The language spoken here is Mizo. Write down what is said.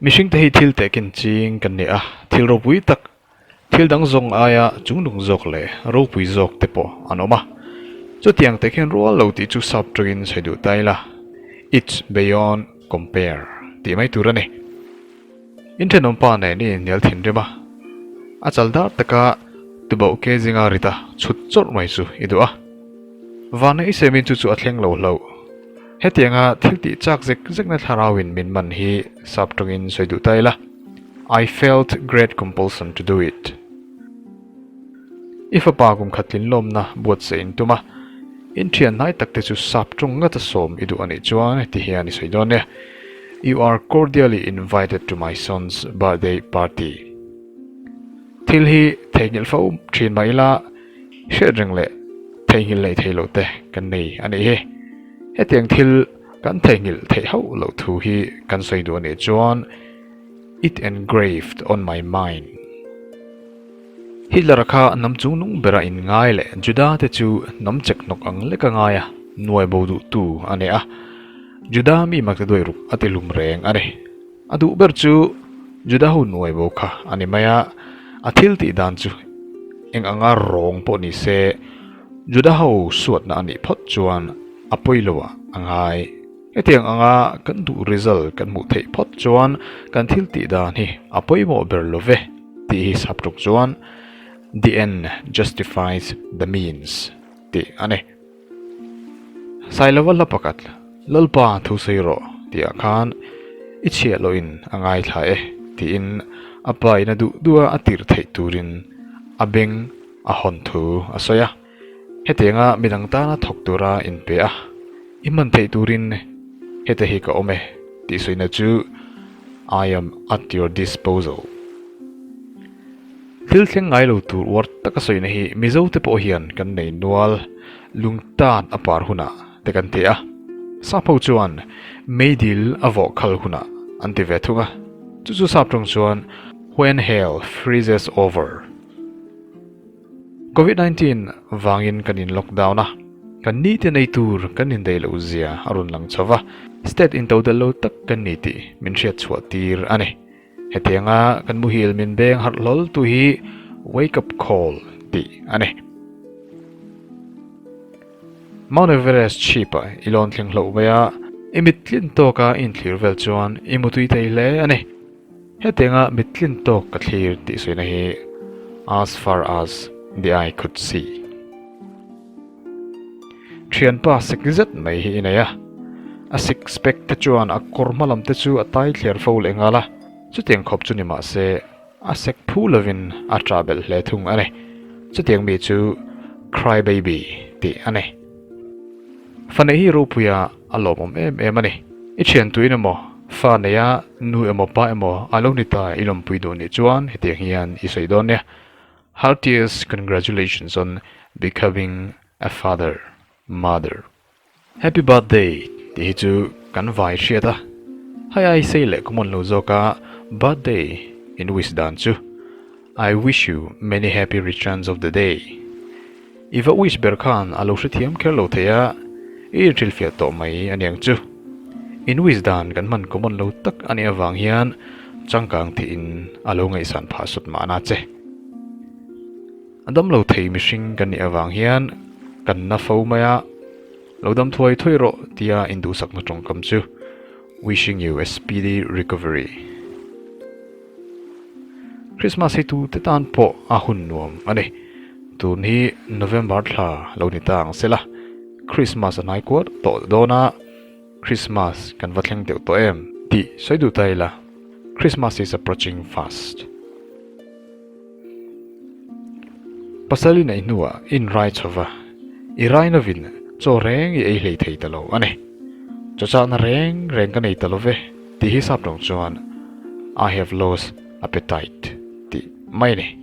Mihringte hi thil tehkin ching kan ni a, thil ropui tak, thil dang zawng aia chungnung zawk leh ropui zawk te pawh an awm a. Chutiang tehkhin rual lo tih chu sap tawngin sawi duh ta ila, It's beyond compare tih mai tur a ni. Inthenawmpa nen i inhnial thinrim a, a chal dar taka tubauh ke zinga rita chhut chawrh mai chu i duh a. Vana i semin chu chu a thleng lo hlauh. Hetianga thil tih chak zek zekna thlarauin min man hi sap tawngin sawi duh ta ila, I felt great compulsion to do it. I fapa kum khat tlinlawmna buatsaih in tum a, in thian hnai tak te chu sap tawng ngata sawm i duh a nih chuan ti hian i sawi dawn nia, You are cordially invited to my son's birthday party. Thil hi theihnghilh fo thin mah ila, hriat reng leh theihnghilh neih theih loh te kan nei a nih hi. Hetiang thil kan theihnghilh theih hauh loh thu hi kan sawi duh a nih chuan It engraved on my mind. Hitler-a kha hnam chungnung bera inngai leh Juda te chu hnam chek hnawk ang leka ngaia nuai bo duhtu a ni a, Juda mi maktaduai ruk a ti hlum reng a ni. A duh ber chu Juda ho nuai bo kha a ni mai a, a thil tih dan chu eng anga rawng pawh ni se Juda ho suatna a nih phawt chuan a pawi lo ah a ngai. Hetiang anga kan duh result kan hmuh theih phawt chuan kan thil tih dan hi a pawimawh ber lo ve tih hi sap tuk chuan the end justifies the means tih a ni. Sailova hla pakhat Lalpa thu sawi rawh tih ah khan i chhiah loh in a ngaithla e tiin a pa in a duh duh a a tirh theih turin a beng a hawn thu a sawi a. Hetianga midang tana thawk tura inpe a, i hman theih turin heta hi ka awm e tih sawina chu I am at your disposal. Thil thleng ngai lo tur uar taka sawina hi Mizo te pawh hian kan nei nual, lungtan a par hunah te kan ti a. Sap ho chuan meidil a vawh khal hunah an ti ve thung a, chu chu sap tawng chuan when hell freezes over. Covid 19 vangin kan in lockdown a, kan nite nei tur kan indaih loh zia a rawn lang chho va, state intodelh lo tak kan ni tih min hriat chhuah tir a ni. Hetianga kan muhil min beng harh hlawl tu hi wake up call tih a ni. Mount Everest chhip ah i lawn thleng hlauh mai a, i mit tlin tawka i inthlir vel chuan i mutui thei hle a ni. Hetianga mittlin tawk ka thlir tih sawina hi as far as the eye could see. Thianpa sik zet mai hi i nei a, a six pack te chuan a kawr hma lam te chu a tai thler fo leh nghal a, chutiang khawp chu ni mah se a sek phu lovin a ṭah belh hle thung a ni. Chutiang mi chu cry baby tih a ni. Fa neih hi ropuia a lawmawm em em a ni. I thian tuin emaw, fa neia nu emaw pa emaw a lo ni ta i lawmpui duh nih chuan hetiang hian i sawi dawn nia, Heartiest congratulations on becoming a father, mother. Happy birthday tih hi chu kan vai hriat a, hei ai sei leh common lo zawka birthday in wish dan chu I wish you many happy returns of the day. I va wish ber khan a lo hrethiam kher lo thei a, i inhrilhfiah tawh mai aniang chu. In wish dan kan hman common lo tak anih avang hian changkang thihin a lo ngaihsan phah sut mahna che. A dam lo thei mihring kan nih avang hian kan na fo mai a, lo dam thuai thuai rawh tia induhsakna tawngkam chu Wishing you a speedy recovery. Christmas hi tute tan pawh a hun nuam a ni. Tun hi November thla lo ni ta ang sela, Christmas a hnai kuat tawh dawn a, Christmas kan va thleng deuh tawh em tih sawi duh ta ila, Christmas is approaching fast. Pasal i neih hnuah i inrai chho va, i rai novin chaw reng i ei hlei thei ta lo a ni. Chaw chahna reng reng ka nei ta lo ve tih hi sap tawng chuan I have lost appetite tih mai a ni.